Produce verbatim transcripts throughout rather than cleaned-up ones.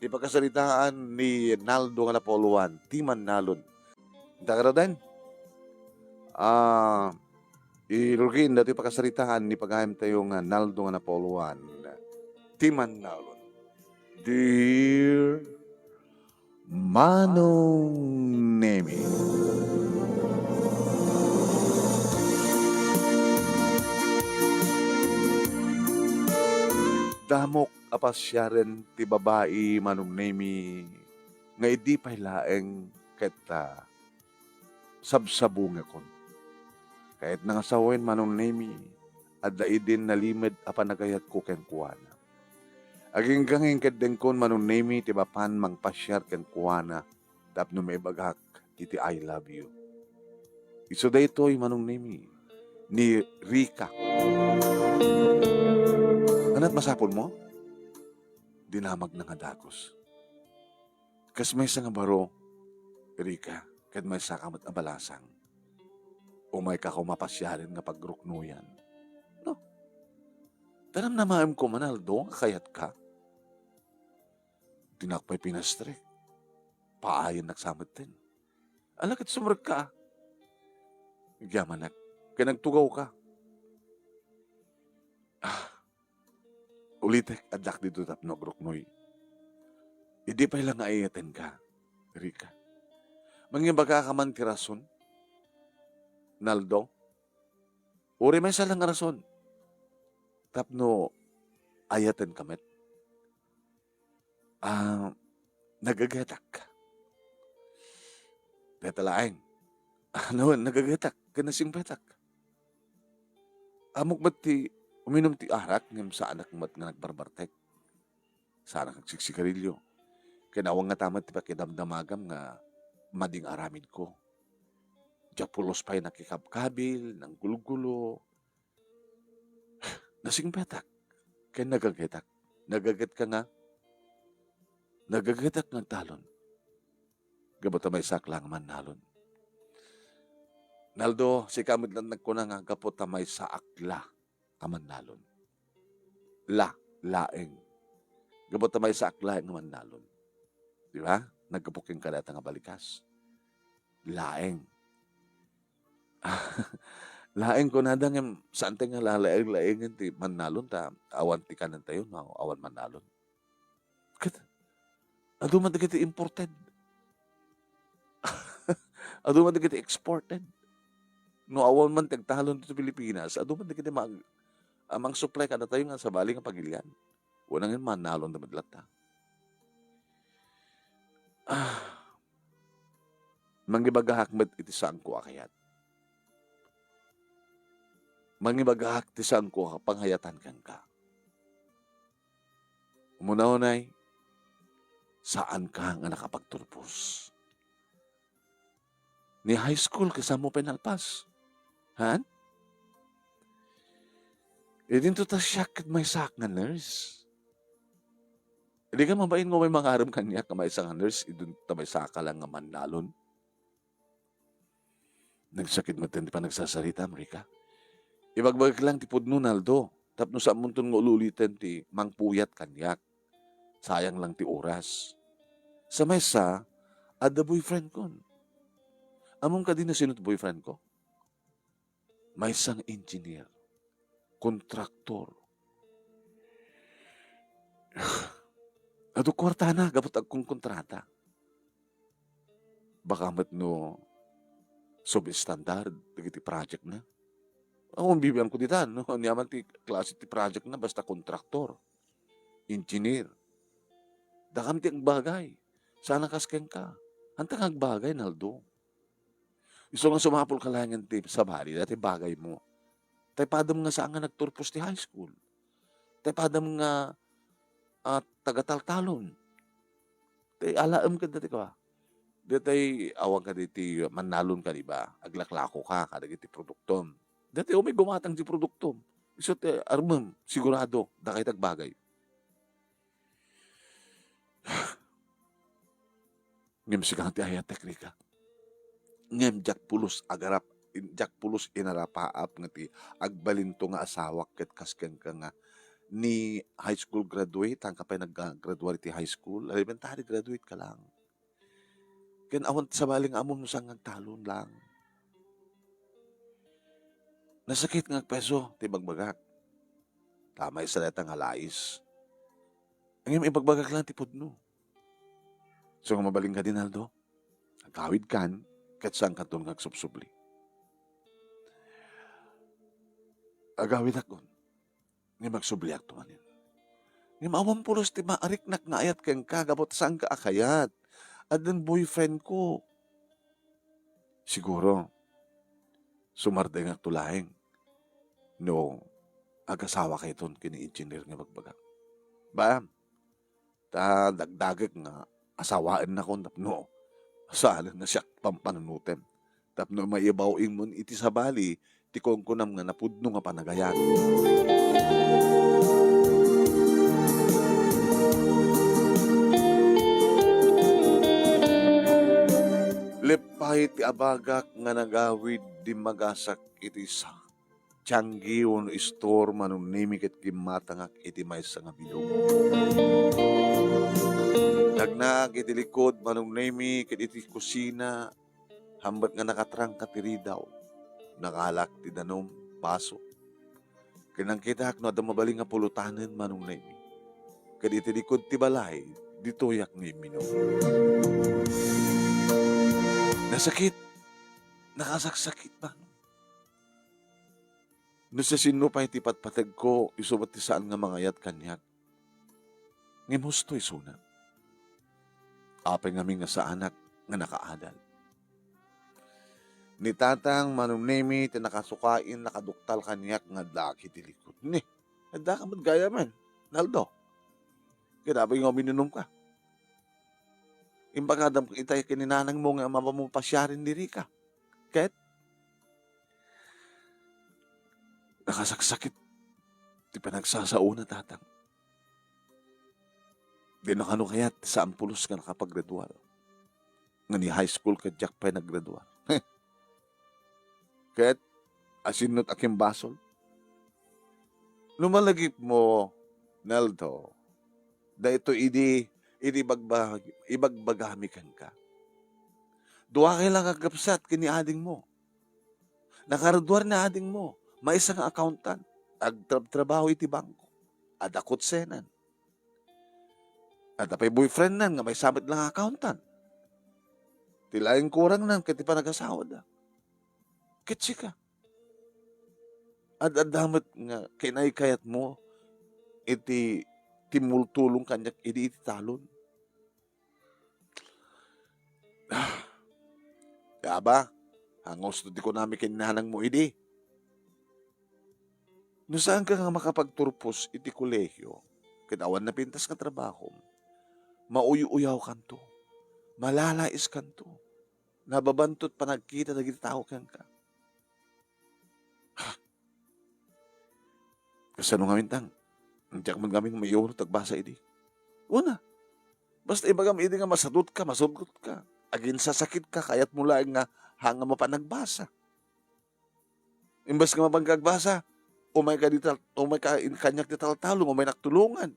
ti pakasaritaan ni Naldo nga napauluan, ti mannalon. Ita karo den? Ah, irugiin datoy pakasaritaan ni pagayamtayo nga Naldo nga napauluan, ti mannalon. Dear Manong Nemi. Damok a pasiaren ti babai, Manong Nemi, nga idi pay laeng ket, ah, sabsabungekon. Kayatna nga sawen, Manong Nemi, adda idin nalimed a panagayatko kenkuana. Agingga nga inkeddengkon, Manong Nemi, ti mapan mangpasiar kenkuana tapno maibagak iti I love you. Isu daytoy, Manong Nemi, ni Rica. Ania ti masapulmo? Dinamagna nga dagus. Kas maysa nga baro, Rica, ket maysaka met a balasang. Umayka koma pasiaren nga pagruknoyan. No? Tanam namaem koma, Naldo, nga kayatka. Dinak pay pinastrek. Paayennak sa metten. Ala ket sumrekka. Agyamanak. Ken nagtugawka. Ah, ulitek, addak dito tapno agruknoy. Idi pay la nga ayatenka, Rica. Mangibagaka man ti rason, Naldo. Uray maysa la nga rason. Tapno ayatenka met. Ah, nagagetak. Deta laeng. Ah, nawen, nagagetak. Ken nasingpetak. Ammok met ti uminum ti arak, ngem saanak met nga nagbarbartek. Saanak agsiksigarilyo. Ken awan ngata met ti pakidamdamagam nga madi nga aramidko. Diak pulos pay nakikabkabil, nanggulgulo. Nasingpetak. Ken nagagetak. Nagagetka nga, nagagetak nga agtalon. Gapu ta maysaak la nga mannalon. Naldo, sika met laeng nagkuna nga gapu ta maysaak la a mannalon. La, laeng. Gapu ta maysaak laeng nga mannalon. Di ba? Naggapu kenka dayta nga balikas. Laeng. Laeng kunada ngem saan ti nga lalaeng-laengen ti mannalon ta awan ti kanentayo no awan mannalon. Ket adu man dagiti imported. Adu man dagiti exported. No awan man ti agtalon dito Pilipinas, adu man dagiti mag-, ah, mang-supply kadatayo nga sabali nga pagilian. Wen nangin mannalon da met latta. Ah, mangibagak met iti saanko a kayat. Mangibagak ti saanko a pangayatan kenka. Umuna unay, saanka nga nakapagturpos. Ni high school, kasano mo pinalpas? Han? Idinto ta siak ket maysaak nga nurse. Di ka mabain nga may mangarem kaniak nga maysa nga nurse, idinto ta maysaka lang nga mannalon. Nagsakit met ti panagsasaritam, Rica. Ibagbagak lang ti pudno, Naldo, tapno saanmonton nga uli-uliten ti mangpuyat kaniak. Sayang lang ti oras. Sa maysa, adda boyfriend kon. Ammom kadi no sino ti boyfriend ko? Maysa nga engineer, kontraktor. Adu kuartana gapu ta agkonkontrata. Baka met no substandard dagiti project na. Ako, bibianko dita, no? Ania man ti klase ti project na, basta kontraktor, engineer. Dakam ti agbagay. Sana kas kenka. Anta nga agbagay, Naldo? Isu nga sumapulka laengen ti sabali, dati bagaymo. Tay padam nga saan nga nagturpos ti high school. Tay padam nga, ah, taga-Taltalon. Tay alaem kadati ka. Datay awan kaditi mannalon ka, di ba? Aglaklako ka kadagiti produktom. Datay umay gumatang ti produktom. Isu ti armem, sigurado, dakay ti agbagay. Ngem sika ti ayatek, Rica. Ngem diak pulos agarap, diak pulos inarapaap nga ti agbalinto nga asawak ket kas kenka nga ni high school graduate, saan ka pay naggraduar iti high school, elementary graduate ka lang. Ken awan ti sabali nga ammom no saan nga agtalon lang. Nasakit nga agpeso ti ibagbagak. Ta maysa dayta nga lais. Ngem ibagbagak lang ti pudno. So nga mabalin kadi, Naldo, agawidkan, ket saankanton nga agsubsubli. Agawidakon, ngem agsubliakto manen. Ngem awan pulos ti maariknak nga ayat kenka gapu ta saanka a kayat. Addan boyfriendko. Siguro, sumardengakto laeng no agasawakayton ken ni Engineer nga ibagbagak. Baam, ta dagdagek nga asawaennakon tapno saanna siak pampanunotem. Tapno maibaw-ingmon iti sabali ti kunkunam nga napudno nga panagayat. Leppay ti abagak nga nagawid, dimmagasak iti sa-, tianggi wenno istor, Manong Nemi, ket gimmatangak iti maysa nga bilog. Nagnaak iti likod, Manong Nemi, ket iti kusina, hambuet nga nakatrangka ti ridaw, nakalak ti danum, baso. Ket nangkitak no adda mabalin nga pulotanen, Manong Nemi. Ket iti likod ti balay, ditoyak nga imminum. Nasakit, nakasaksakit, Manong. No siasino pay ti patpategko, isu met ti saan nga mangayat kaniak. Ngem husto isuna. Apay ngamin nga saanak nga nakaadal. Ni Tatang, Manong Nemi, ti nakasukain, nakaduktal kaniak nga addaak iti likod. Ni, addaka met gayamen, Naldo. Ket apay nga uminunumka. Imbagadam ita ken ni nanangmo nga mapamupasiaren diri ka. Ket nakasaksakit ti panagsasaona, Tatang. Di na kano kayat ti saan pulos nga nakapaggraduar. Nga ni high school ket diak pay naggraduar. Ket asinot a kimbasol. No malagipmo, Naldo, daytoy idi, idi ibagba-, ibagbagami kenka. Duakay lang a kabsat ken ni adingmo. Nakaraduar ni adingmo, maysa nga accountant, agtrabtrabaho iti bangko. Adda kotsenan. Adda pay boyfriendnan nga maysa met lang nga accountant. Ti laeng kurangnan ket ti panagasawada. Ket sika, ad-adda met nga kinaykayatmo iti timmultulong kaniak idi iti talon. Aba, nga husto ti kunami ken nanangmo idi. No saanka nga makapagturpos iti kolehio ket awan napintas nga trabahom, mauy-uyawkanto, malalaiskanto, nababanto ti panagkita dagiti tao kenka. Ha? Kasano ngamin, Tang? Diak man ngamin maiuno ti agbasa idi. Una, basta ibagam idi nga masadutka, masudlotka, aginsasakitka, kayatmo laeng nga haan nga mapan agbasa. Imbes nga mapan ka agbasa, umayka di tal-, umayka in-, kaniak ti taltalon, umaynak tulongan.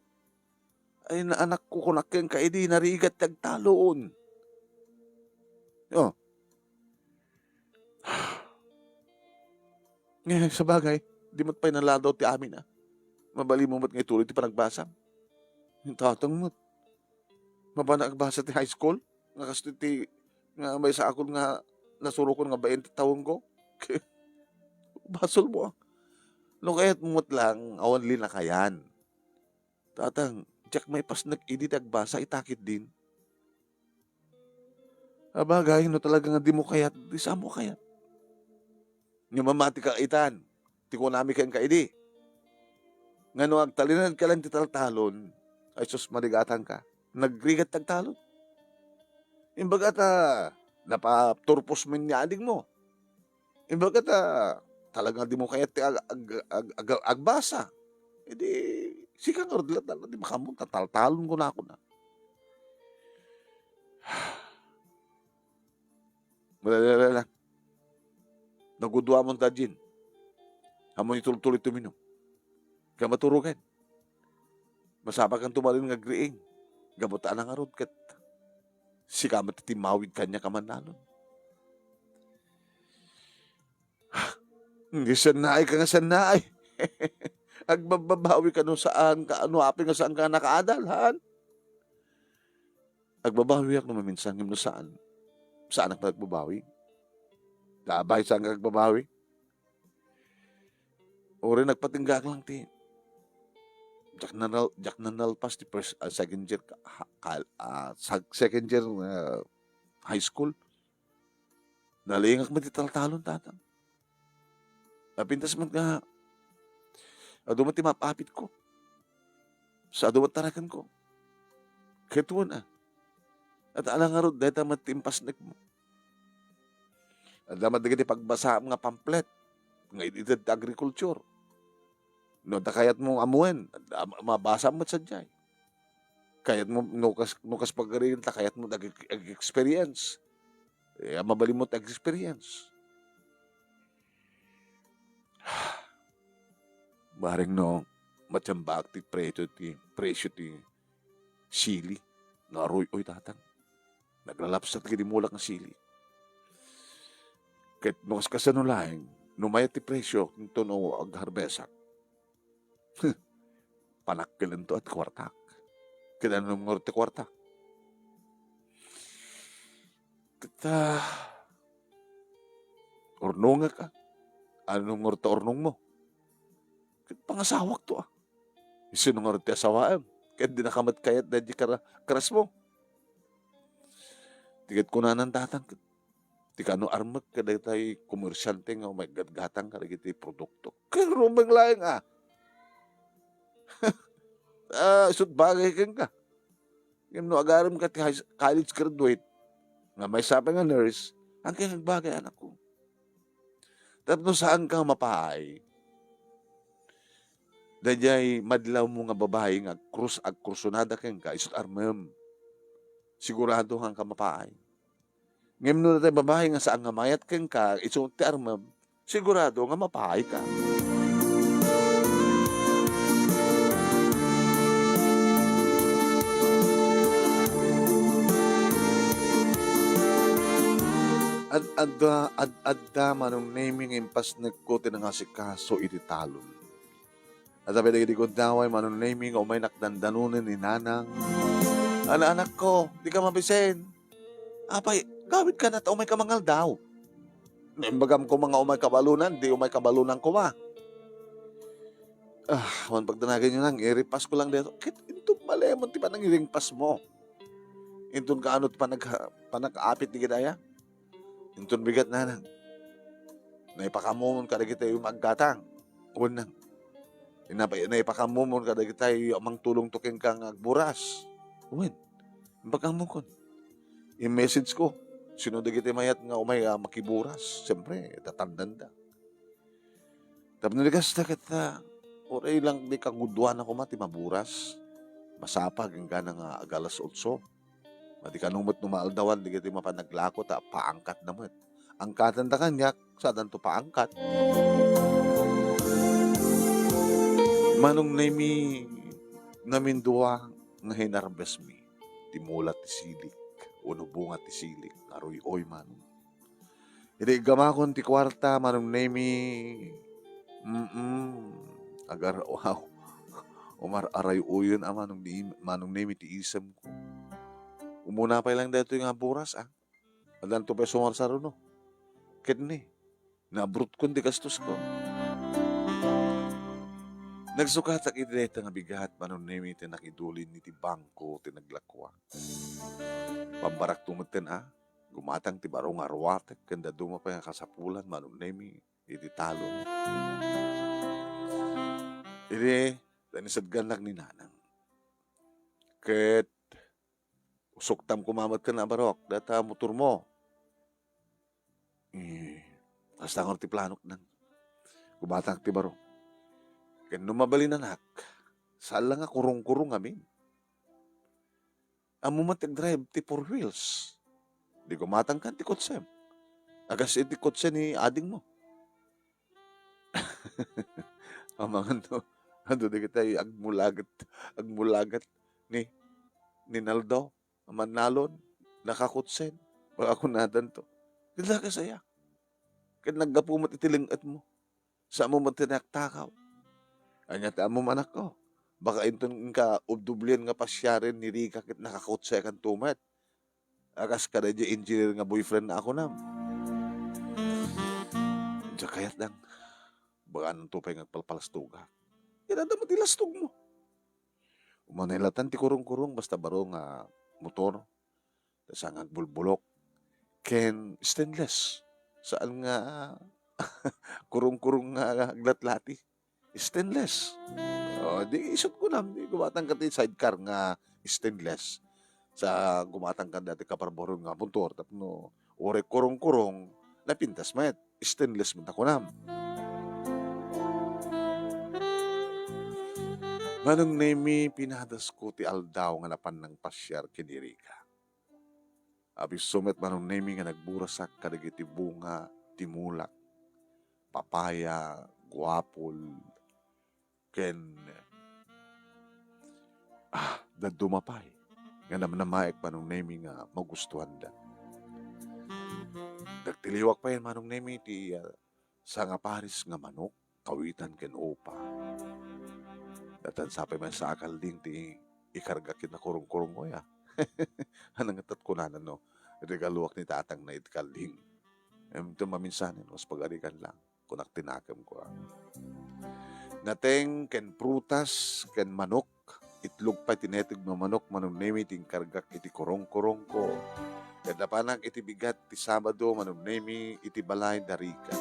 Ay, naanakko, kunak kenka idi, narigat ti agtalon. Oh. Nga, sabagay, di met pay naladaw ti amin, a. Mabalin mo met nga ituloy ti panagbasam. Tatang met. Mapan agbasa ti high school, nga kastoy ti, nga maysa a kon nga nasurokon nga bain ti tawenko. Basolmo, a. No kayatmo met lang, awan linakayan. Tatang, diak maipasnek idi ti agbasa, ita ketdin. Abagay, no talaga nga dimo kayat, di saanmo kayat. Nga mamati ka itan, ti kunami kenka idi. Nga no agtalinaedka lang ti taltalon, ay sus, maligatanka. Nagrigat ti agtalon. Imbaga ta, napaturpos men ni adingmo. Imbaga ta, talaga dimo kayat ti ag-, ag-, ag-, ag-, agbasa. Idi, sika ngarud latta, di makaammo, tataltalon ko na ako na. Wala, wala, wala. Naguduamon ta, Jin. Ammon itultuloy tuminum. Kaya maturugan. Masapakan tumarin nga agriing. Gapu ta ala ngarud ket sika met ti timmawid kaniak a mannalon. Hindi sannaay ka nga sannaay. Agbabbabawi ka no saan ka, no apay nga saan ka nakaadal, han? Agbabawiak no maminsan, ngem no saan, saanak nga agbabawi. Labay, saan ka agbabawi? Uray nagpatinggaak lang ti, diak nanal-, diak nanalpas ti first, ah, second year ka-, ha-, kal-, ah, sag-, second year, ah, high school. Nalingak met ti taltalon, tatang. Napintas met nga, adu met ti maap-apitko. Sa adu met tarakenko. Ket wen, ah. At ala ngarud, dayta met ti impasnekmo. Adda met dagiti pagbasaam nga pamphlet nga id-, ited ti agriculture. No, ta kayatmo ammoen, adda, mabasam met sadiay. Kayatmo, no kas, no kas pagarigan ta, kayatmo ag-, ag-experience. Eh, mabalinmo ti ag-experience. Bareng no, matiambaak ti presyo ti, presyo ti sili nga aruy-uy, tatang. Naglalapsat dagiti mulak nga sili. Ket no kas-, kasano laeng, no mayat ti presyo, inton no agharbesak, panakkelento ti kuartak. Ket ano ngarud ti kuartak? Ket, ah, urnongek, ah. Ano ngarud ti urnongmo? Ket pangasawakto, ah. Isu ngarud ti asawaem? Ket dinaka met kayat daydi kara-, karasmo. Ti ket kunanan, tatang, ket ti kano armek kadagitay komersiante nga umay gatgatang kadagiti produkto. Ket rumeng laeng, ah. Ah, isut bagay kenka. Ngem no agarem ka ti high, college graduate, nga maysa pay nga nurse, haanka nga agbagay, anakko. Tapno saanka mapaay, daydiay madlawmo nga babai nga agkrus-, agkrusonada kenka, isut armem. Sigurado haanka mapaay. Ngem no daydiay babai nga saan nga mayat kenka, isu ti armem, sigurado nga mapaayka. Ad-, adda, ad-, adda, Manong Nemy, nga impasnekko ti nangasikaso iti talon. Adda pay dagiti gundaway, Manong Nemy, nga umaynak dandanonen ni Nanang. Ana-, anakko, dika mabisen. Apay, gawidka na ta umayka mangaldaw. Naimbagam koma nga umayka balonan, di umayka balonan koma. Ah, awan pagdanagenyo, Nang, iripasko lang daytoy. Ket inton malemon ti panangirimpasmo. Inton kaano ti panag-, panag-apit dagiti aya? Inton bigat, Nanang. Naipakammomon kadagiti aya nga aggatang. Wen, Nang. Inapa-, naipakammomon kadagiti aya nga mangtulongto kenka nga agburas. Wen. Impakammokon. I-message ko. Sino dagiti mayat nga umay a makiburas? Siyempre, tatandanda. Tapno di kasta ket, ah, uray lang di kagudoan a koma ti maburas. Masapag enggana nga agalas otso. Madi kano met no maaldawan dagiti mapan aglako ta paangkatna met. Angkatenda kaniak, sadanto paangkat. Manong Nemy, namindua nga hinarbesmi ti mula ti silik wenno bunga ti silik nga ruy-uy, Manong. Idi iggamakon ti kuarta, Manong Nemy, mm, agar-, wow. Umar-aray-uyon a Manong Nemy, Manong Nemy ti isemko. Umuna pay lang daytoy nga buras, ah. Addanto pay sumarsaruno. Ket ni, naabrutkon ti gastosko. Nagsukatak iti dayta nga bigat, Manong Nemy, ti nakidulin iti bangko ti naglakuak. Pambarakto metten, ah. Gumatang ti baro nga ruatek ken dadduma pay nga kasapulan, Manong Nemy, iti talon. Idi, ta insedgannak ni Nanang. Ket usoktam koma met ken a barok, dayta motormo. Eh, kasta ngarud ti planok, Nang. Gumatang ti baro. Ken no mabalinanak, saan la nga kurong-kurong ngamin. Ammom met ti agdrive ti four wheels. Di gumatangkan ti kotsem. Agas iti kotse ni adingmo. Amangan no, Adu dagiti agmulaget, agmulaget ni, ni Naldo, a mannalon, nakakutsen. Baka kunadanto, "Dida ka saya. Ket naggapu met iti leng-etmo. Saanmo met ti nayaktakaw." Ania ti ammom, anakko? Baka inton inka ubdoblian nga pasiaren ni Rica ket nakakutsekanto met. A kas kada idiay engineer nga boyfriend na a kunam. Diak kayat, dang. Baka anto pay nga agpalpalastogak. Ket adda met ti lastogmo. Umanay latan ti kurong-kurong basta baro nga motor. Ta saan nga agbulbulok. Ken stainless. Saan nga kurong-kurong nga aglatlati. Stainless. O, di isut' kunam, di gumatangka ti sidecar nga stainless. Sa gumatangka dati kaparboron nga motor, tapno uray kurong-kurong, napintas met. Stainless met a kunam. Manong Nemi, pinadasko ti aldaw nga napan nangpasiar ken ni Rica. Abisso met, Manong Nemi, nga nagburasak kadagiti bunga ti mulak, papaya, guapol, ken, ah, dadduma pay nga namnamaek, Manong Nemi, nga magustuanda. Nagtiliwak pay, Manong Nemi, ti, ah, sangaparis nga manok, kawitan ken upa. Datan sapay man sa a kalding ti ikarga ken nakurong-kurong ko ya. Anang ket kunana no, regaloak ni tatang na iti kalding. Em, ito maminsan, mas pagarigan lang. Kunak ti nakemko, ah. Nateng ken prutas ken manok, itlog pay ti naitib nga manok, Manong Nemi, ti inkargak iti kurong-kurongko. Ket napanak iti bigat ti Sabado, Manong Nemi, iti balay da Rica.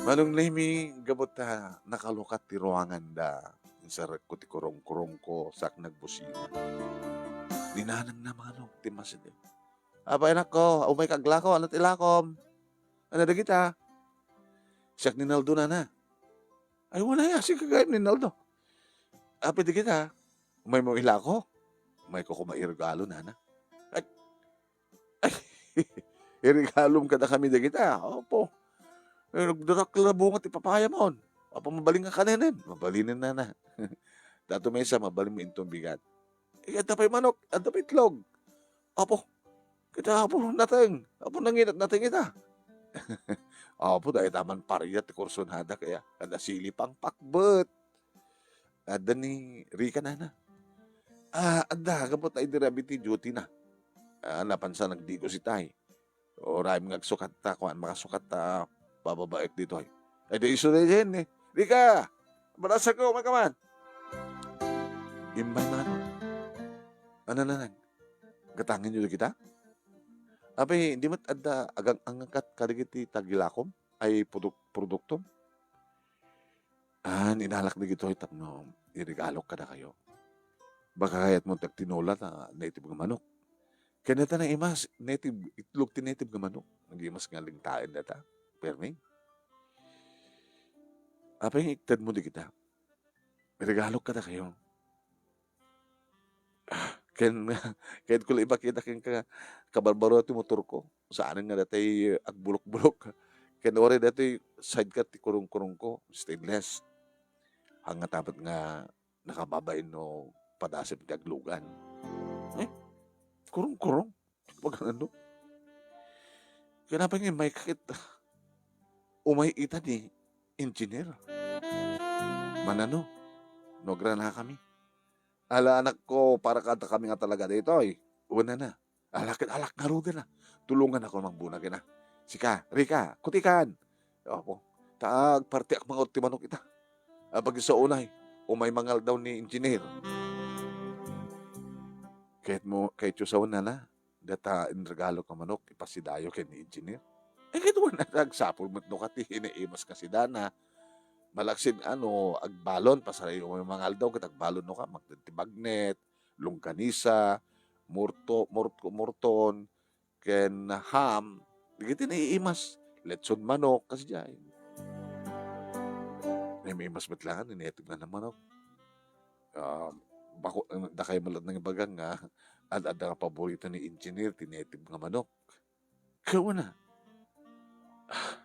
Manong Nemi, gapu ta nakalukat ti ruanganda, inserrekko ti kurong-kurongko, sa nagbusinga. Ni nanangna, Manong, ti masiden. Apay, anakko, umayka aglako, ania ti ilakom? Ania dagita? Siak ni Naldo, nana. Ay, wen aya, sika gayam ni Naldo. Apay dagita? Umaymo ilako? Umayko koma iregalo, nana. Ay, ay, iregalom kadakami dagita. Apo. Eh, nagdadak la bunga ti papayamon. Apo, mabalin nga kanenen. Mabalinen, nana. Dato maysa, mabalinmo inton bigat. Eh, adda pay manok, adda pay itlog. Apo, kita, Apo, nateng. Apo, nanginak nateng ita. Apo, dayta man pariat ti kursunada kaya. Adda sili pangpakbet. Adda ni Rica, nana. Ah, adda, gapu ta idi rabii ti duty na. Ah, napansa nagdigos itay. Uray nga agsukat ta, kuan, makasukat ta, pababaek ditoy. Ay, di isu daydiay, eh. Rica! Barasako, umayka man. Imbay man. Ano na nang? Gatangen yo kita? Apay, di met adda agang-angakat kadagiti tagilakom? Ay, produk-, produktom? Ah, inalak dagitoy tapno iregalok kadakayo. Baka kayatmo ti agtinola ta native nga manok. Ken dayta naimas, native, itlog ti native nga manok. Nagimas nga lingtaen dayta. Permi? Apay nga iktedmo dagita? Iregalok kadakayo. Ah, ken, ken ko la ipakita kenka, kabarbaro ti motorko. Saan nga daytoy agbulok-bulok. Ken uray daytoy sidecar ti kurong-kurongko, stainless. Haan nga tapet nga nakababain no padasem ti aglugan. Eh, kurong-kurong. Pagano? Ken apay nga immayka ket umay ita ni engineer. Manano? No, agranakami. Ala, anakko, para kadakami nga talaga daytoy. Wen, nana. Ala ket alak ngaruden a. Tulonganakon mangbunag, nana. Sika, Rica, kutikan. Apo. Ta agpartiak mangaut ti manok ita. Apay isu unay, umay mangaldaw ni engineer. Kayatmo, kayatyo sa, nana, dayta inregalo nga manok, ipasidayo ken ni engineer. Eh, ket wen, agsapul met no kadi, naimas nga sidana. Malaksid ano, agbalon, pasarayo umay mangaldaw, ket agbalon no ka, magdagiti bagnet, longganisa, murto-, murto-, murton, ken ham, dagiti naiimas, letson manok, kasdiay. Naiimas met laeng ni native nga manok. Ah, bako-, dakay met laeng ibaga nga ad-adda nga paborito ni engineer ti native nga manok. Kawana. Ah,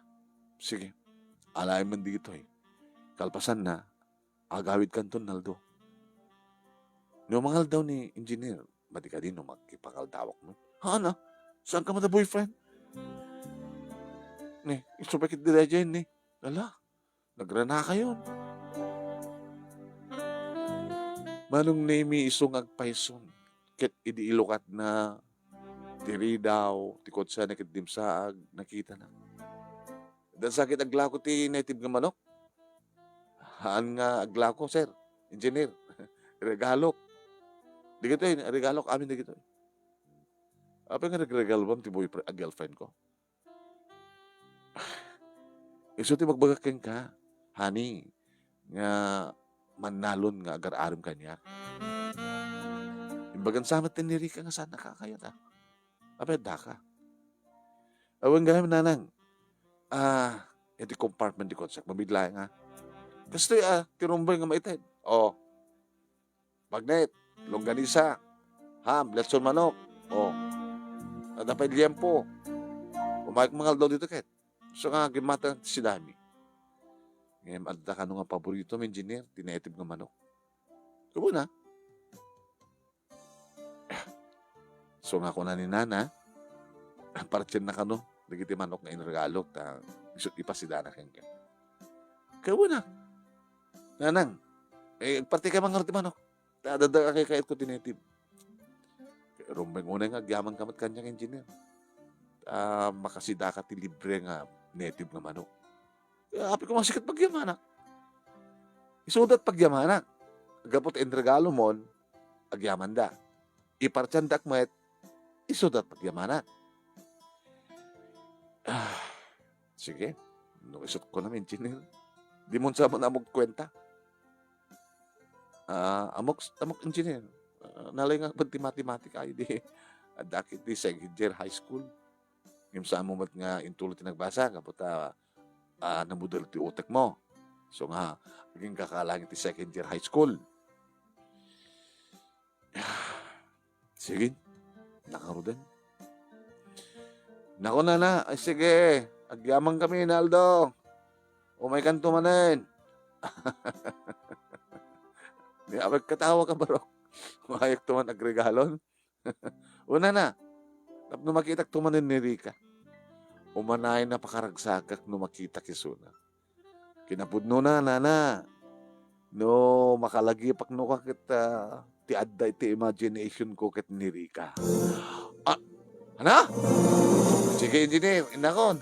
sige. Alaem man ditoy. Kalpasanna, agawidkanton Naldo. No mangaldaw ni Engineer, madi kadi no makipangaldawak met. Haan a, saanka met a boyfriend? Ni, isu pay ket daydiay ni. Ala, nagranakayon. Manong Nemi isu nga agpayson. Ket idi ilukatna ti ridaw, ti kutsana ket dimsaag, nakitana. Dansa ket aglako ti native nga manok. Haan nga aglako, sir. Engineer. Regalok. Dagitoy, regalok amin dagitoy. Apay nga nagregalom ti boyfriend, a girlfriend ko? Isu ti magbagak kenka, honey, nga mannalon nga agar-arim kaniak. Imbagan sa met ni Rica nga saan nakakayat, a. Apay addaka? Awan gayam, nanang. Ah, iti compartment ti kotse, mabigla nga. Kastoy, ah, ti rumboy nga maited. Oh. Bagnet, longganisa, ham, letson manok. Oh. Adda pay liempo. Umayek mangaldaw dito ket. So nga, gimmatang ti sidami. Ngem adda kano nga paborito, Engineer, ti native nga manok. Subay na. So nga kuna ni Nana, partsien na kano dagiti manok nga inregalo ta isut' ipasidana kenka. Kauna, Nanang, eh, agparti ka man ngarud ti manok. Ta adda a kayatko ti native. Rumbeng unay nga agyamanka met kaniak, Engineer. Ta makasidaka ti libre nga native nga manok. Kaya apay ko, masikat pagyamanak. Isuda ti pagyamanak. Gapu ta inregalomon, agyamanda. Ipartiandak met, isuda ti pagyamanak. Ah, sige. No isut' ko na, Engineer. Dimon sa man amok kuenta. Ah, amok, amok, Engineer. Ah, nalaing nga ti matematika idi adda ket ti second year high school. Ngem saan mo met nga intuloy ti nagbasa, gapu ta, ah, namudel ti utekmo. So nga, agingga ka laeng ti second year high school. Sige, nakaruden. Nako, Nana, ay sige, agyamankami, Naldo. Umaykanto manen. Ni, apay katawa ka, barok. Umayekto man agregalon. Una na, tapno makitakto manen ni Rica. Umanayen a pakaragsakak no makitak isuna. Kinapudnona, Nana, no makalagipak no ka ket, ah, ti adda iti imagination ko ket ni Rica. Ah, ana? Sige, Engineer, innakon.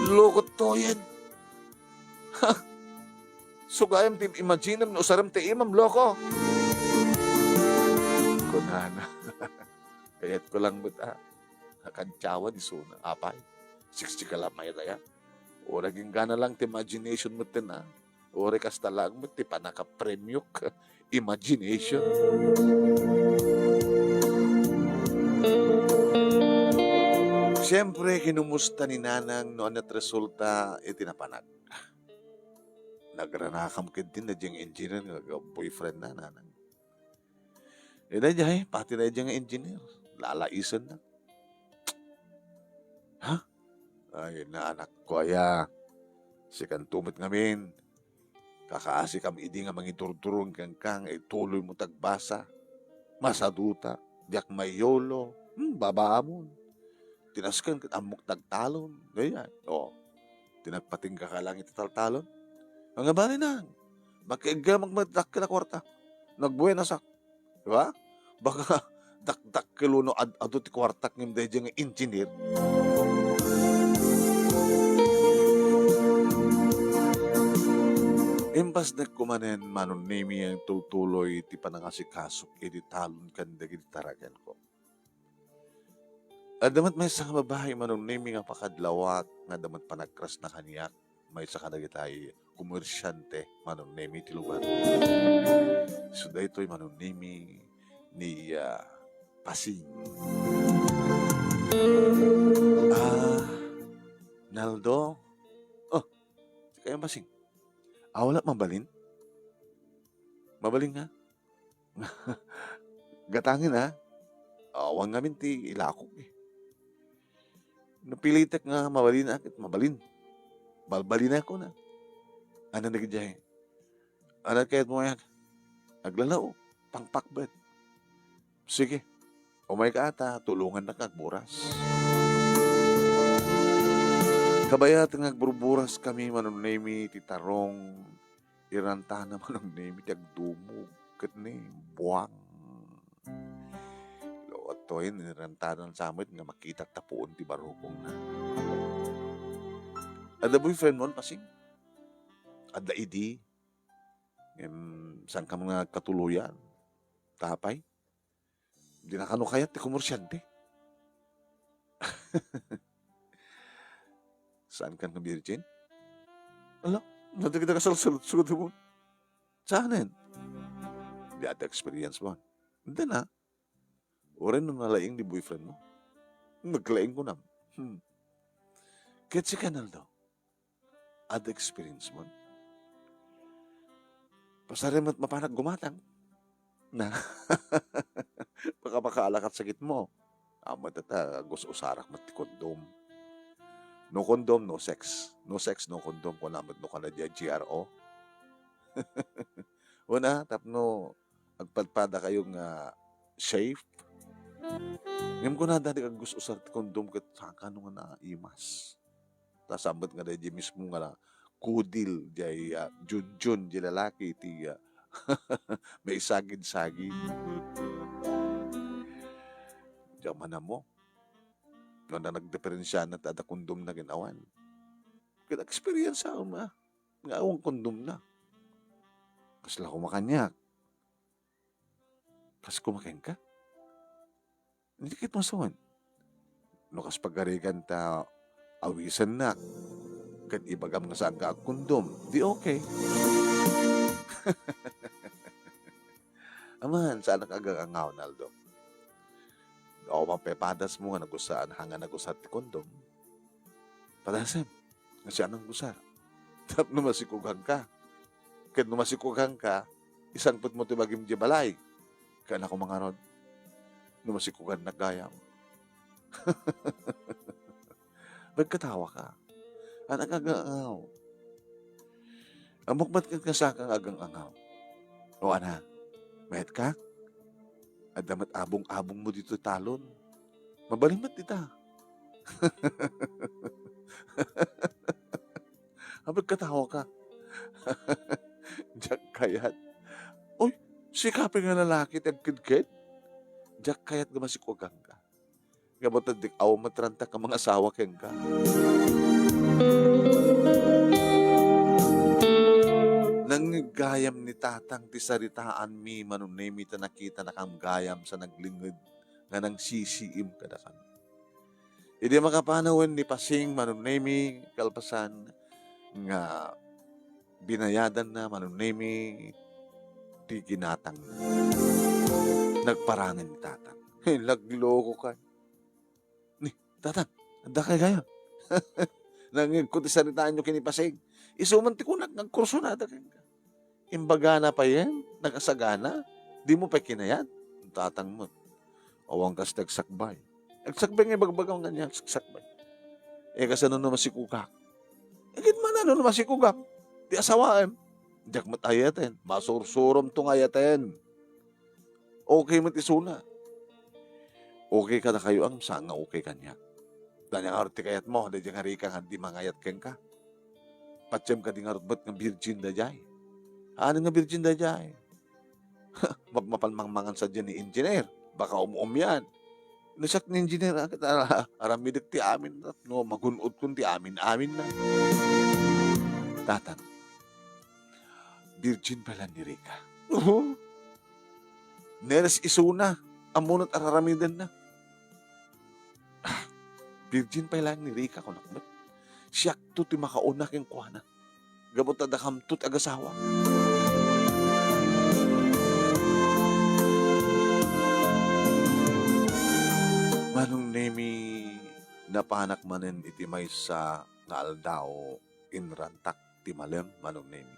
Lukot toyen. Sugayam ti imaginem no usarem ti imam, loko. Kunana. Kayatko lang met a, a, kantsawan isuna, apay. Sexy ka la met aya. Uray agingga na lang ti imagination met ten a. Uray kasta laeng met ti pannakapremiok. Imagination. Siempre, kinumusta ni Nanang no ania ti resulta iti napanak. Nagranakam ketdin daydiay nga engineer nga boyfriend na, Nanang. Eh, daydiay, pati daydiay nga engineer, lalaisenna. Ha? Ay, naanakko aya. Sikanto met ngamin. Kakaasikam idi nga mangidurdurong kenka nga ituloymo ti agbasa. Masaduta, diak maiyolo. Hmm, babaamon. Ti nasken ket ammok ti agtalon. Daydiay. O. Ti nagpatingga ka laeng iti taltalon. Ania bale, Nang? Makiagyamak met dakkel a kuarta. Nagbuenasak. Di ba? Baka dakdakkel wenno ad-adu ti kuartak ngem daydiay nga engineer. Impasnek ko manen, Manong Nemi, a tutuloy ti panangasikasok iti talon ken dagiti tarakenko. Adda met maysa nga babai, Manong Nemi, nga pakadlawak nga adda met panagkrasna kaniak, maysa kadagitay komersiante, Manong Nemi, ti lugar. So, daytoy Manong Nemi ni, ah, Pasing. Ah, Naldo? Oh, di kayo Pasing? Ah, wala, mabalin? Mabalin nga? Gatangen, ah. Awan ngamin ti ilakok, eh. Napilitek nga mabalin, ah, ket mabalin. Balbalina, kuna. Ania dagiti, ania kayatmo, ayak? Aglalaw, pangpakbet. Sige, umayka ta, tulongannaka agburas. Kabayat nga agburburaskami, Manong Nemi, ti tarong, irantana, Manong Nemi, ti agdumog, ket ni, buang. Lo, adtoyen, irantanan sa met nga makitak ta puon ti barukongna. Adda boyfriend mo, Pasing? Adda idi. Ngem, saan ka man nga agkatuloyan? Tapay? Di na kano kayat ti komersyante. Saan ka nga virgin? Ala, nadagita ka sa lusot-lusot mo. Saanen? Di ata experience mo. Hindi na. Uray no nalaing di boyfriend mo. Naglaing ko nam. Hmm. Ket si Kanaldo. Adda experience mo? Pasari met mapanak gumatang. Na. Baka makaalakat sakit mo. Amat ata, gus-usarak met ti kondom. No condom, no sex. No sex, no condom. Kung amat no kana di G R O. Una, tapno agpadpada kayo nga safe. Ngem kuna dadi kag gus-usar ti kondom ket saan kano nga naimas. Ta saan met nga daydi mismo nga kudil jay, ah, junjun jay lalaki iti, ah, maisagid-sagid. Diak man ammo. No, na nagdiferensiana ta adda kondom na ken awan. Ket experience am, ah, nga awan kondom na. Kasla koma kaniak. Kas koma kenka? Hindi ket masawan. No kas pagarigan ta awisennak, ket ibagam nga saanka agkondom, di okay. Aman, saanak agangangaw, Naldo. O, mapepadas mo nga nagusaan, hanga nagusar ti kondom. Padasem, nga siya nang gusar. Tapno masikuganka. Ket no masikuganka, isangpet mo ti bagim di balay. Kaya na kumangarod, no masikugan naggayam. Nagkatawa ka. Anak agangaw. Ammok met ket kasaka nga agangaw. O ana, mayat ka? Adda met abong-abong mo dito talon. Mabalin met dita. Apay katawa ka? Diak kayat. Oy, sika pay nga lalaki ti agkedked? Diak kayat nga masikugan ka. Nga ba't di awan matranta ka mangasawa kenka? Nangngeggayam ni Tatang ti saritaanmi, Manong Nemi, ta nakitanakam gayam sa naglinged nga nangsisiim kadakami. Idi makapanawen ni Pasing, Manong Nemi, kalpasan nga binayadanna, Manong Nemi, ti ginatangna. Nagparangen ni Tatang. Nagloko ka. Ni, Tatang, adda kay gayam? Nangngegko ti saritaanyo ken ni Pasing. Isu man ti kunak nga agkursunada kenka. Imbagana payen, nakasagana, dimo pay kinayat. Tatang met. Awan kas ti agsakbay. Agsakbay nga ibagbagam nga niya, agsakbay. E, kasano no masikugak? E, ket man, ano no masikugak? Ti asawaem. Diak met ayaten. Masursurom to nga ayaten. Okay met isuna. Okay kadakayo, ang saan nga okay kaniak? Danya nga ti kayat mo, daydi nga rika nga di mangayat kenka. Patiem kadi ngarud met nga virgin daydiay. Anen nga virgin daydiay? Mapmapan mangmangan sadiay ni engineer. Baka um-um yan. No siak ni engineer, ah, ket ara-, aramidek ti amin, no, magun-odkon ti amin-amin na. Tatang, virgin pay la ni Rica. Oho. Neres isuna, ammo no ti araramidenna. Ah, virgin pay laeng ni Rica, kunak met. Siakto ti makauna kenkuana. Gapu ta dakamto ti agasawa. Manong Nemi, napanak manen iti maysa nga aldaw, inrantak ti malem, Manong Nemi.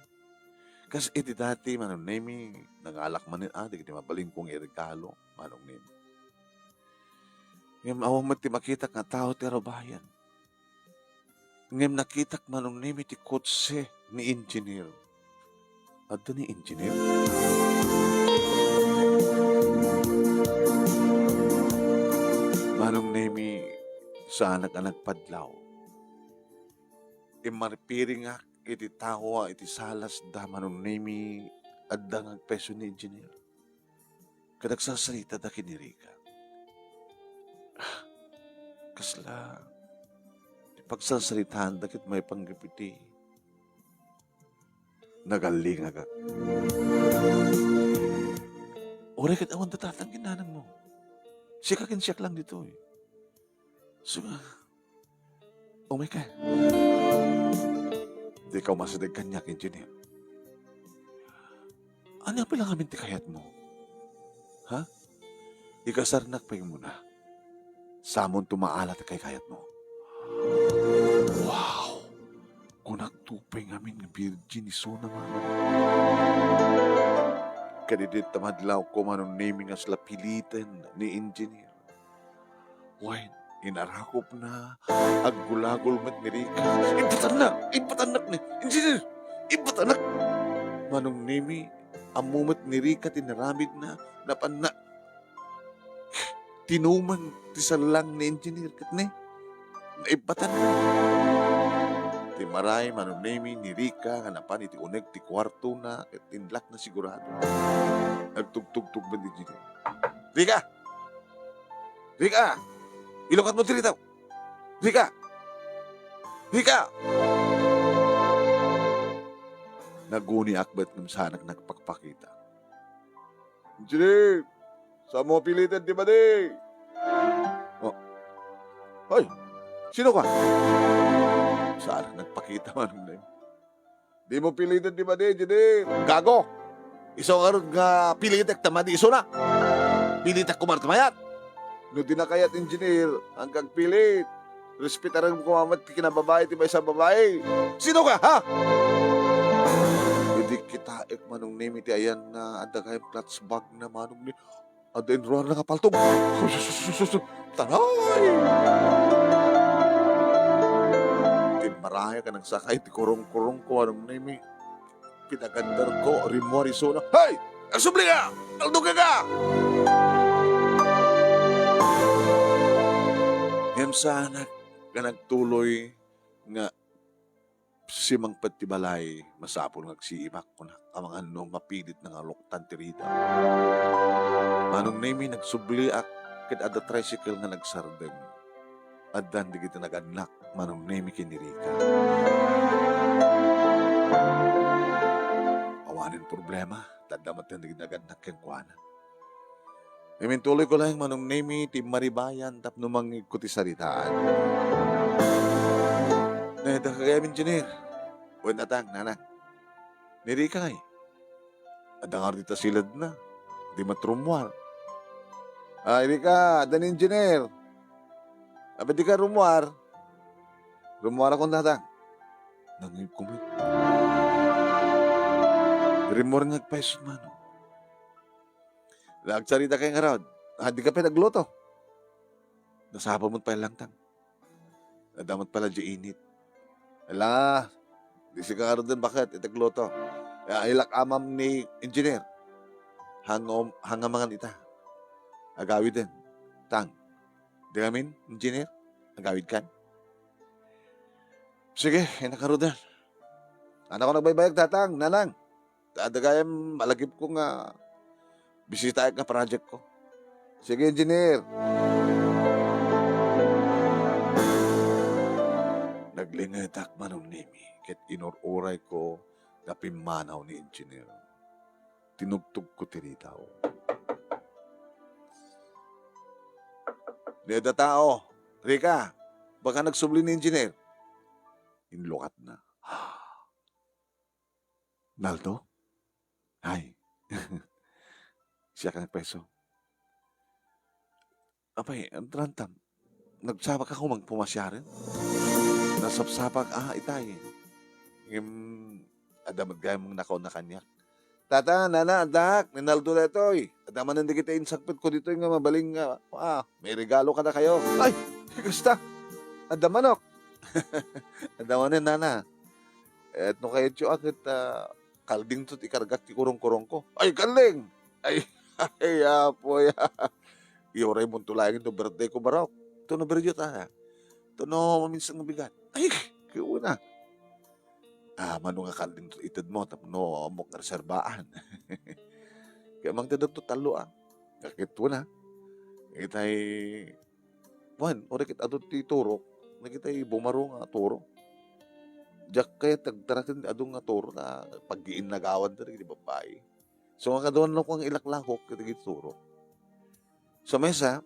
Kas iti dati, Manong Nemi, nangalak manen, ah, dagiti mabalinko nga iregalo, Manong Nemi. Ngem awan met ti makitak nga tao ti arubayan. Ngem nakitak Manong Nemi ti kotse ni Engineer. Adda ni Engineer? Manong Nemi, saanak a nagpadlaw. Immarpiringak iti tawa iti salasda, Manong Nemi, adda nga agpayso ni Engineer. Ket agsarsarita da ken ni Rica. Kasla ti pagsarsaritaanda ket maipanggep iti nagallingagak. Uray ket awan da tatang ken nanangmo. Sika ken siak lang ditoy. So nga, umay ka. Dika umasideg kaniak, Engineer. Ania pay la ngamin ti kayatmo? Ha? Ikasarnak pay muna. Samonto maala ti kaykayatmo. Wow! Kunakto pay ngamin nga virgin isuna, Manong. Ket idi ta madlawko, Manong Nemi, nga sla piliten ni Engineer. Wen, inarakopna, aggulagol met ni Rica. Ibbatanna! Ibbatannak ni Engineer! Ibbatannak! Manong Nemi, ammo met ni Rica ti naramidna, napanna. Tinuman ti sallang ni Engineer ket ni, naibbatanna. Ti maray, Manong Nemi, ni Rica nga napan iti uneg ti kuartona ket inlakna sigurado. Nagtugtugtog met ni Engineer. Rica! Rica! Ilukatmo ti ritaw! Rica! Rica! Naguniak met ngem saanak nagpakpakita. Engineer, saanmo piliten ti madi? Oh. Hoy, sino ka? Saanak nagpakita, Manong Nemi. Dimo piliten ti madi, Engineer. Gago! Isu ngarud nga pilitek ta madi isuna. Pilitek koma ti mayat. No dina kayat, Engineer, haan ka agpilit. Respetaram koma met ti kinababai ti maysa a babai. Sino ka, ha? Idi kitaek, Manong Nemi, ti ayanna, adda gayam clutch bag na, Manong Nemi. Adda inruarna nga paltog. Sus, sus, sus, sus, sus. Taray! Timmarayak a nagsakay ti kurong-kurongko, Manong Nemi. Pinagandarko, rimmuar isuna. Hey! Agsubli ka! Naldo ka ka! Ngem saanak nga nagtuloy nga simangpet ti balay, masapul nga agsiibak, kunak, amangan no mapilitna nga aluktan ti ritaw. Manong Nemi, nagsubliak ket adda tricycle nga nagsardeng. Addan dagiti nagannak, Manong Nemi ken ni Rica. Awanen problema, ta adda met dagiti nagannak kenkuana. Ngem intuloyko laeng, Manong Nemi, ti maribayan tapno mangngegko ti saritaan. Naida ka gayam, Engineer. Wen, Tatang, Nanang. Ni Rica ngay? Adda ngarud ita siledna. Di met rummuar. Ay, Rica, adda ni Engineer. Apay dika rummuar? Rummuarakon, Tatang. Nangngegko met. Rimmuar nga agpayso, Manong. La, agsaritakay ngarud. Ah, dika pay nagluto. Nasapul met pay langtang. Adda met pala diay init. Ala, di sika ngaruden baket iti agluto. Ya, ilak amam ni Engineer. Hangom, hangamangan ita. Agawiden. Tang. Di ngamin, Engineer? Agawidkan? Sige, innak ngaruden. Anakon agbaybayag, Tatang, Nanang. Ta adda gayam malagipko nga bisitaek nga projectko. Sige, Engineer. Naglingetak, Manong Nemi, ket inur-urayko nga pimmanaw ni Engineer. Tinugtogko ti ritaw. Ni adda tao, Rica, baka nagsubli ni Engineer. Inlukatna. Naldo? Ay. Siak nga agpayso. Apay, adda lantam. Nagsapaka koma pumasiaren? Nasapsapak, ah, itay. Ngem, adda met gayam nakauna kaniak. Tata, nana, addak, ni Naldo daytoy. Adda manen dagiti insakpetko ditoy nga mabalin nga, ah, may regalo kadakayo. Ay, kasta. Adda manok. Adda manen, nana. Et no kayatyo a ket, ah, kalding to ti ikargak ti kurong-kurongko. Ay, kalding! Ay, ay, apoy. Iuray monto laeng no birthday ko, barok. To no birthday ta. To no maminsan nga bigat. Ay, kiuna. Ah, mano nga kalding to itedmo tapno ammok nga reserbaan. Kaya mangted to tallo, ah. Kakit mo na. Itay, wan, ore ket adu ti turok, nagitay bumaro nga turo. Diak kayat agtaraken ti adu nga turo ta paggiinnagawan ta dagiti babbai. So, nga kaduan no kung ilaklakok ket dagiti turo. So, maysa,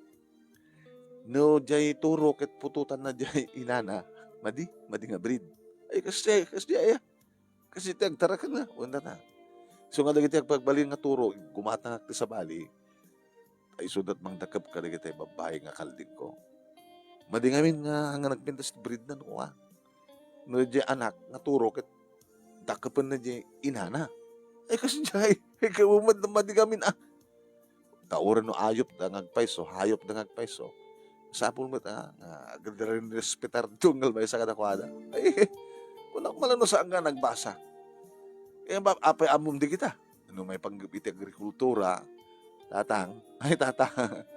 no diay turo ket putotan na diay inana, madi, madi nga breed. Ay, kasi, kasi, ay, kasi ti agtaraken na, unda na. So, nga dagiti agpagbalin nga turo, gumatangak ti sabali, ay, sudat mangdakep kadagiti babbai nga kaldingko. Madi ngamin nga, nga nagpintas ti breed na, no, ah. No, diay anak nga turo ket dakepen na diay inana. Ay, kasi diay, ay, kayo, mad-, madi ngamin, ah. Ta uray no ayupda nga agpayso, hayopda nga agpayso. Sapul met, ah, nga agrespetar ti unggal maysa kadakuada. Ay, kunak, malano saan nga nagbasa. Eh, ba, apay ammom di kita? No maipanggep iti agrikultura, tatang, ay, tatang.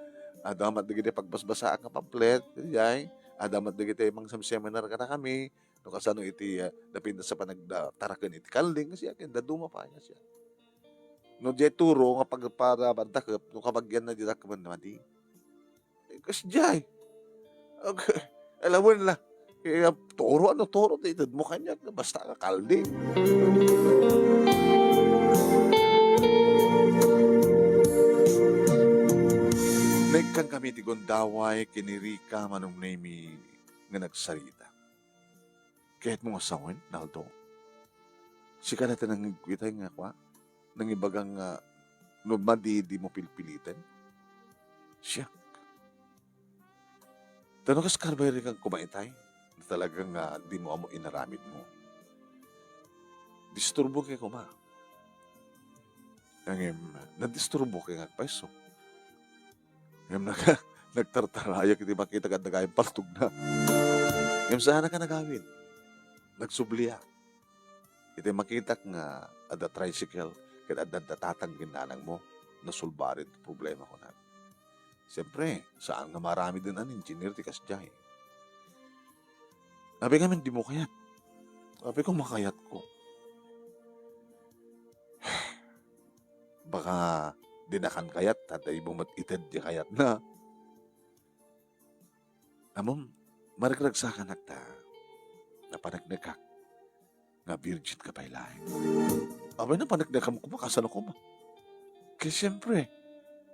Adda met dagiti pagbasbasaak nga pamphlet, ay. Adda met dagiti mangsem-seminar kadakami, no kasano iti, ah, napintas a panagtaraken iti kalding, kasi akin, dadduma pay, kasi. No, diay turo nga pag-, para bandakep, no kabagian na didak man madi. Eh, kas diay. Okay. Alawen la. Kaya turo, ano, turo, ti itedmo kaniak, basta nga kalding. Naikkan kami ti gundaway, ken ni Rica, manumnemi nga nagsarita. Kayatmo nga sawen, Naldo? Sika la ti nangigkitay nga kua? Nangibaga nga no madi, dimo pilpiliten? Siak. Ta no kas karbairikan koma itay, talaga nga dimo ammo inaramidmo. Disturbo kay koma. Ngem, nadisturbo kay nga agpayso. Ngem nag-, nagtartarayak iti makitak adda gayam paltogna. Ngem saanak a nagawid. Nagsubliak. Iti makitak nga adda tricycle ket adda, adda tatang ken nanangmo, nasolbarin ti problema, kunak. Siempre, saan nga maaramiden a engineer ti kasdiay. Apay ngamin dimo kayat? Apay ko makayatko. Baka dinakan kayat, ta daymo met ited ti kayatna. Ammom, maregragsakanak ta napaneknekak nga virgin ka pay laeng. Apay napaneknekam koma, kasano koma? Ket siempre,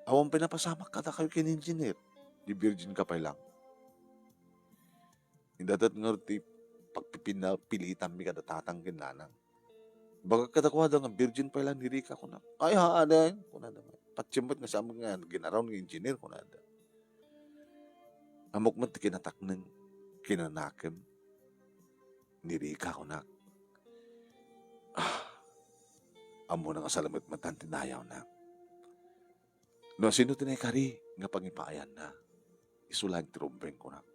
awan pay napasamak kadakayo ken engineer, di virgin ka pay laeng. Indatet ngarud ti pagpipina-, pilitanmi kada tatang ken nanang. Bagak kadakuada nga virgin pay laeng ni Rica, kunak. Ay, haan, kunada. Patiem met nga saan nga gin-around nga engineer, kunada. Ammok met ti kinatakneng, kinanakem ni Rica, kunak. Ah, ammona nga salametmetan ti dayawna. No sino ti naikari nga pangipaayanna, isu laeng ti rumbeng, kunak.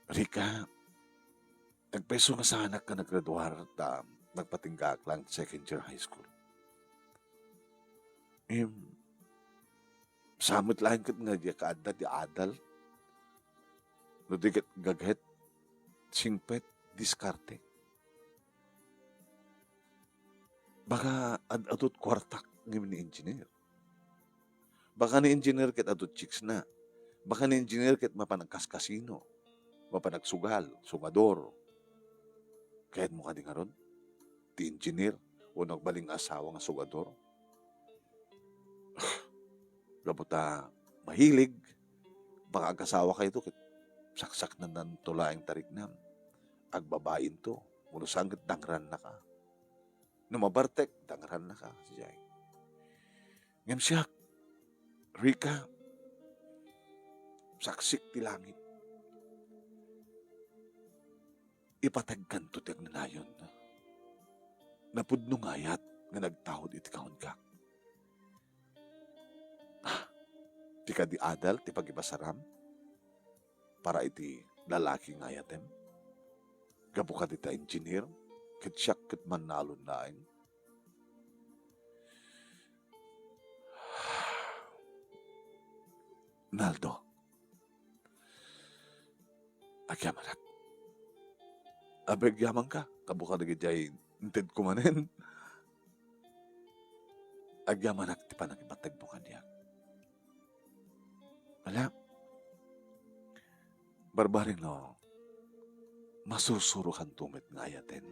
Rica, nagpayso nga saanak nga naggraduar ta nagpatinggaak laeng second year high school. Em, saan met laeng ket nga diak adda ti adal, no di ket gaget, singpet, diskarte. Baka ad-adu ti kuartak ngem ni engineer. Baka ni engineer ket adu ti chicks na. Baka ni engineer ket mapan agkaskasino, mapan agsugal, sugador. Kayatmo kadi ngarud ti engineer wenno agbalin nga asawa nga sugador? Gapu ta mahilig, baka agasawa kayto ket saksaknananto laeng ti riknam. Agbabainto, wenno saan ket dangrannaka. No mabartek, dangrannaka, sidiay. Ngem siak, Rica, saksik ti langit. Ipatagkanto ti agnanayon. Napudno nga ayat nga nagtaud iti kaunka. Ah, ti kadi adal ti pagibasaram? para iti lalaki nga ayatem? Gapu kadi ta engineer, ket siak ket mannalon laeng. Naldo, agyamanak. Apay agyamanka? Gapu kadi daydiay intedko manen. Agyamanak ti panangibategmo kaniak. Ala, barbarino, masursurokanto met nga ayaten.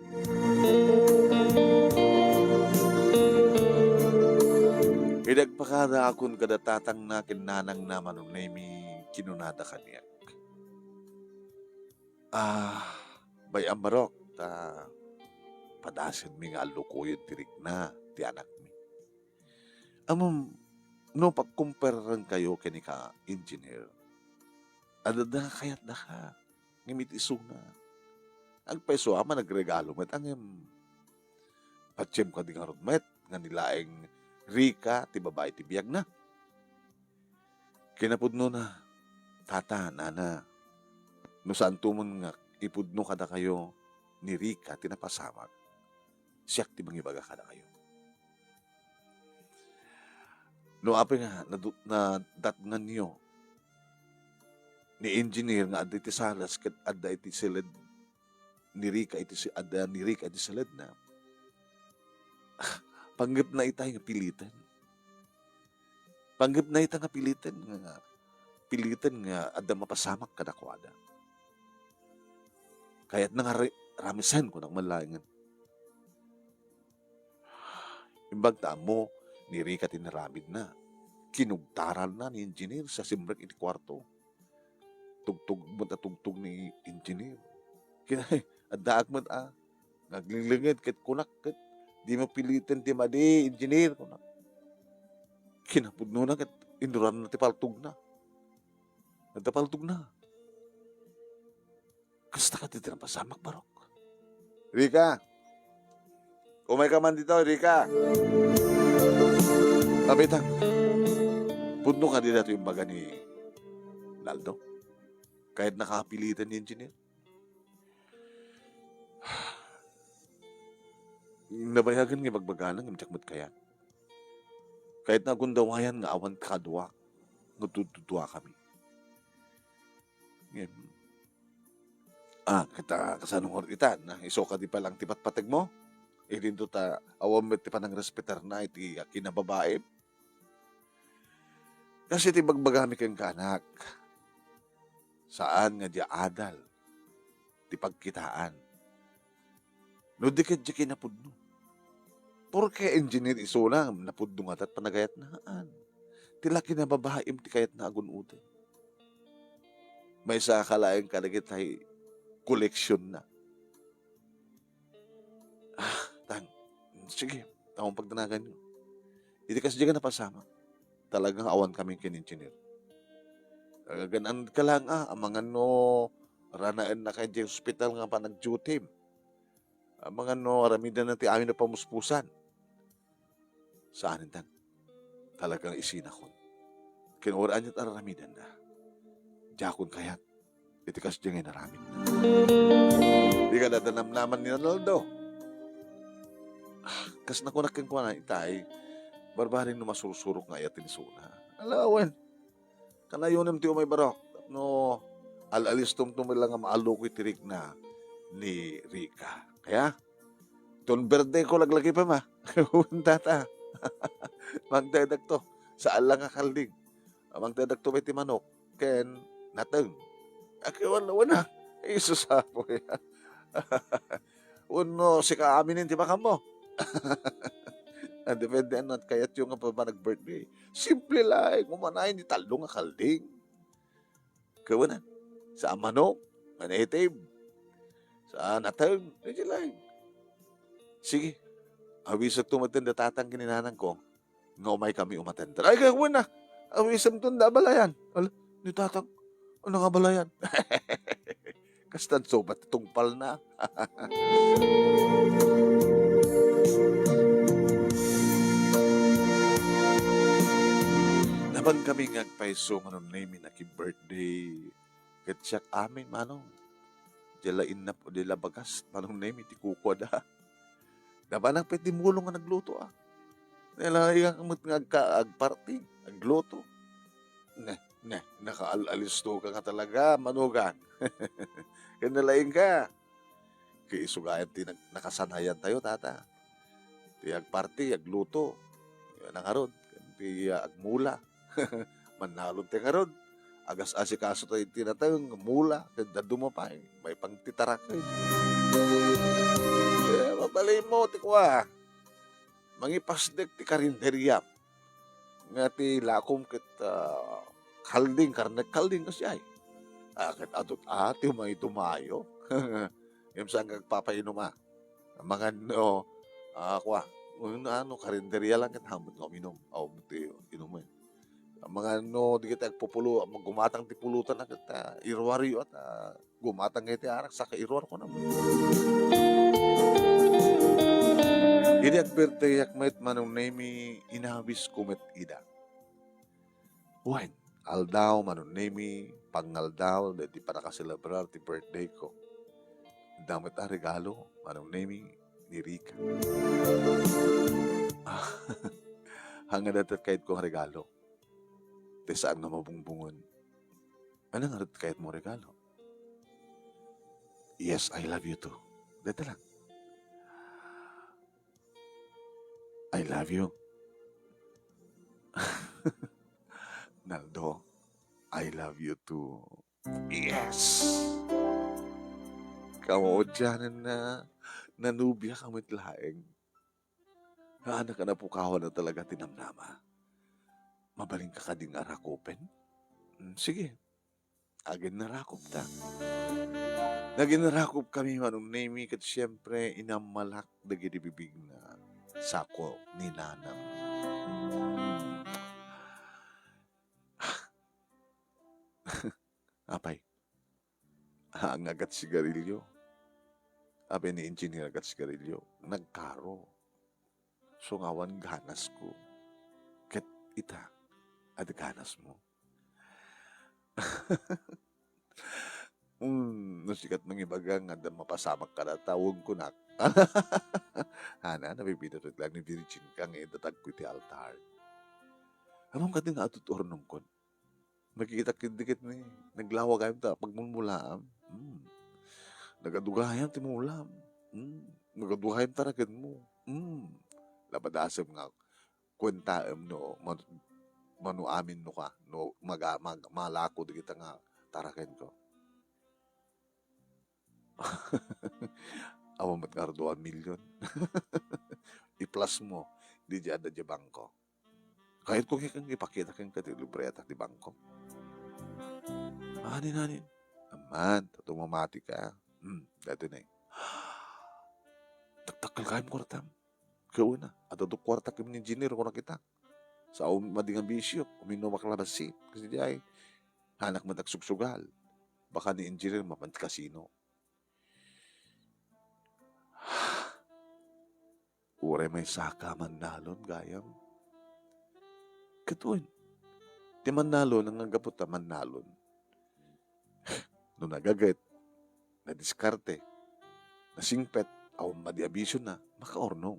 Idi agpakadaakon kada tatangna ken nanangna, Manong Nemy, kinunada kaniak, "Ah, bay-am, barok, ta padasenmi nga allukoyen ti rikna ti anakmi. Ammom, no pagkumpararenkayo ken ni ka-engineer, adda kayatdaka, ngem iti isuna, agpayso a managregalo met, ngem patiem kadi ngarud met nga ni laeng Rika ti babai ti biagna." Kinapudnona, "Tata, nana, no saanto met nga ipudno kadakayo ni Rika ti napasamak, siak ti mangibaga kadakayo. No apay nga nadu-, nadatnganyo ni engineer nga adda iti salas ket adda iti siled ni Rika iti si-, adda ni Rika iti siledna, panggepna itay nga piliten. Panggepna ita nga piliten nga, piliten nga adda mapasamak kadakuada. Kayatna nga ri-, ramisen," kunak man laengen. Imbag ta ammo ni Rika ti naramidna. Kinugtaranna ni engineer sa simrek iti kuarto. Tugtog met a tugtog ni engineer. Kina-, addaak met a, nga aglinglinged ket kunak ket, "Dimo piliten ti madi, engineer," kunak. Kinapudnona ket inuranna ti paltogna. Adda paltogna. Kasta kadi ti napasamak, barok. "Rika! Umayka man ditoy, Rika!" Apay ta, pudno kadi daytoy imbaga ni Naldo? Kayatnaka a piliten ni engineer? Nabayagen nga ibagbagana ngem diak met kayat. Kayatna a gundawayan nga awan kaduak, nga tudtuduakami. Ngem, ah, ket, ah, kasano ngarud ita? Na, isu kadi pay laeng ti patpategmo? Idinto ta awan met ti panangrespetarna iti kinababaim? Kas iti ibagbagami kenka, anak, saan nga diay adal ti pagkitaan. No di ket diay kinapudno. Porke engineer isuna, napudno ngata ti panagayatna? Haan. Ti la kinababaim ti kayatna a gun-oden. Maysa ka laeng kadagiti koleksion na. Ah, tang. Sige, tamon pagdanaganyo. Iti kasdiay nga napasamak, talaga nga awan kami ken engineer. Agan-anadka laeng, ah, amangan no ranaennaka idiay hospital nga panagdutim. Amangan no aramidenna ti amin a pamuspusan. Saan intan. Talaga nga isinakon. Ken uray aniat a aramidenna, diakon kayat iti kasdiay nga inaramidna. Di kada namnaman ni Naldo. Ah, kas nakunak kenkuana, itay, barbarino, masursurok nga ayaten isuna. Ala, wen. Kanayonem ti umay, barok. No, al-alistomto met laeng nga maallukoy ti rikna ni Rika. Kaya, ton birthdayko laglagipem, a. Wen, tata. Mangtedakto. Saan laeng a kalding. Mangtedakto pay ti manok ken nateng. Ket wen, wen, a. Jesus, apo, ya. Wenno sika aminen ti makanmo. Ah, depende no kayatyo nga pa-, panag-birthday. Simple laeng, umanayen ti tallo nga kalding. Ket wen, a, sa manok, nga native. Sa nateng, diay laeng. Sige. Awisekto met ti tatang ken ni nanangko nga umaykami umattend. Ay, ket wen, a. Awisemto nga abalayan. Ala, ni tatang, ano nga abalayan? Kastan subat ti tungpalna. Napankami nga agpayso, Manong Nemy, a ki-birthday. Ket siak amin, Manong. Diay la innap, diay la bagas, Manong Nemi, ti kukuada. Nabanak pay ti mulong nga nagluto, a. Nalaingak met nga agka-, agparti, agluto. Ne, ne, nakaal-alisto ka nga talaga, Manugang. Ket nalaingka. Ket isu gayam ti nag-, nakasanayantayo, Tata. Ti agparti, agluto. Yan a ngarud. Ti, ah, agmula. Mannalon ti ngarud. Agas-asikaso tayo ti nateng, mula, ket dadduma pay, maipang ti tarak. Eh, mabalinmo ti kua. Mangipasdek ti karinderia. Nga ti lakom ket, ah, kalding, karnek kalding, kasi ay. Ah, ket adut-, ah, ti umay dumayo. Ngem saan ka agpapainom, a? Amangan no, ah, kua, no, ano, karinderia lang ket haanmo nga uminom. Aw, ti inom, eh. Amangan no, di kita agpupulo, gumatang ti pulutan na ket, ah, iruaryo at, ah, gumatang iti arak, saka iruar ko naman. Idi agpirteyak met, Manong Nemi, inawisko met ida. Wen, aldaw, Manong Nemi, pangngaldaw, daydi pannakaselebrar ti birthday ko. Adda met a regalo, Manong Nemi, ni Rica. Ah, haan nga dayta ti kayatko nga regalo. Ti saan nga mabungbungen. Ania ngarud ti kayatmo nga regalo? Yes, I love you too. Dayta lang. I love you. Naldo, I love you too. Yes! Kamaudianenna, nanubiaka met laeng. Haan a napukawan na talaga ti namnama. Mabalinka kadi nga rakupen? Mm, sige. Aginnarakupta. Naginnarakupkami, Manong Nemi, ket siempre, inammalak dagiti bibig nga sako ni Nanang. Apay, haan nga agat-sigarilyo. Apay ni Engineer agat-sigarilyo, nagkaro. So nga awan ganasko. Ket ita, adda ganasmo. Mm, no sika ti nangibaga nga adda mapasamak kada tawen, kunak. Haan a, napipinatut lang ni Virgin ka nga idatagko iti altar. Ammom kadi nga adto't urnongkon? Makikita ket dikit ni, naglawa gayam ta pagmulmulaam. Mm. Nagadu gayam ti mulam. Mm. Nagadu gayam tarakenmo. Mm. Labadasem nga kuentaem no man-, mano amin no ka, no maga-, mag-, malako dagita nga tarakenko. Awan met nga dua milyon. I-plus mo, diay adda diay bangko. Kayatko nga ipakita kenka ti libreta ti bangko. Anin, anin? Amman, ta tumamati ka. Hmm, dati na eh. Taktakkel kayam kuartam. Kauna, adda kuarta ken ni Engineer, kuna kita. Sa um-, madi nga bisyo, uminom ak labasit. Kasi di ay, hanak met agsugsugal. Baka ni Engineer mapan ti kasino. Uray maysaka mannalon, gayam. Ket wen, ti mannalon, nga gapu ta mannalon. No nagaget, nadiskarte, nasingpet, awan madi a bisiona, makaurnong.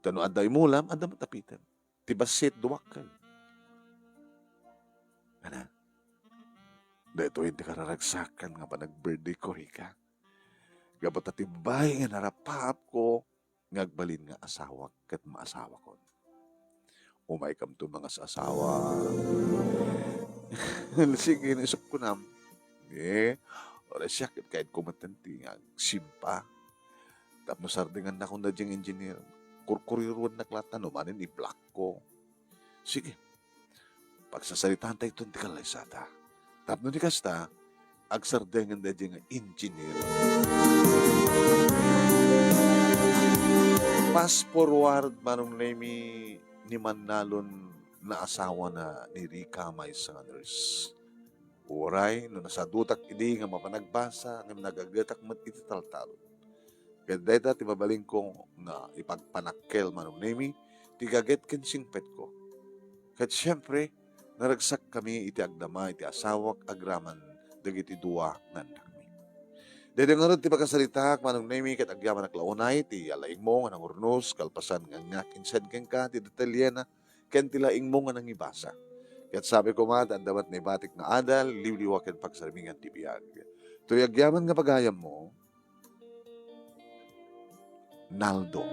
Ta no adda imulam, adda met apiten. Ti bassit, duakkel. Ana, daytoy ti kararagsakan nga panag-birthday ko, Rica. Gapu ta ti babai nga narapaapko nga agbalin nga asawak ket maasawakon. Umaykamto mangas-asawa. Sige, naisupko nam. Eh, uray siak ket kayatko metten ti nga agsimpa. Tapno sardengannakon daydiay nga engineer, kurkuriruennak latta no manen i-block ko. Sige, pagsasaritaantayton ti kallaysata. Tapno ni kasta, agsardengen daydiay nga engineer. Fast forward, Manong Nemi, ni mannalon naasawana ni Rica maysa nga nurse. Uray no nasadutak idi nga mapan agbasa ngem nagagetak met iti taltalon. Ket dayta ti mabalinko nga ipagpanakkel, Manong Nemi, ti gaget ken singpetko. Ket siempre, naragsakkami iti agdama iti asawak agraman dagiti dua nga annakmi. Daytoy ngarud ti pakasaritaak, Manong Nemy, ket agyamanak la unay ti alaingmo nga nangurnos, kalpasan nga ngak insend kenka ti detalyena ken ti laingmo nga nangibasa. Ket sabi koma, ta adda met naibatik nga adal, liwliwa ken pagsarmingan ti biag. Toy agyaman nga pagayammo, Naldo.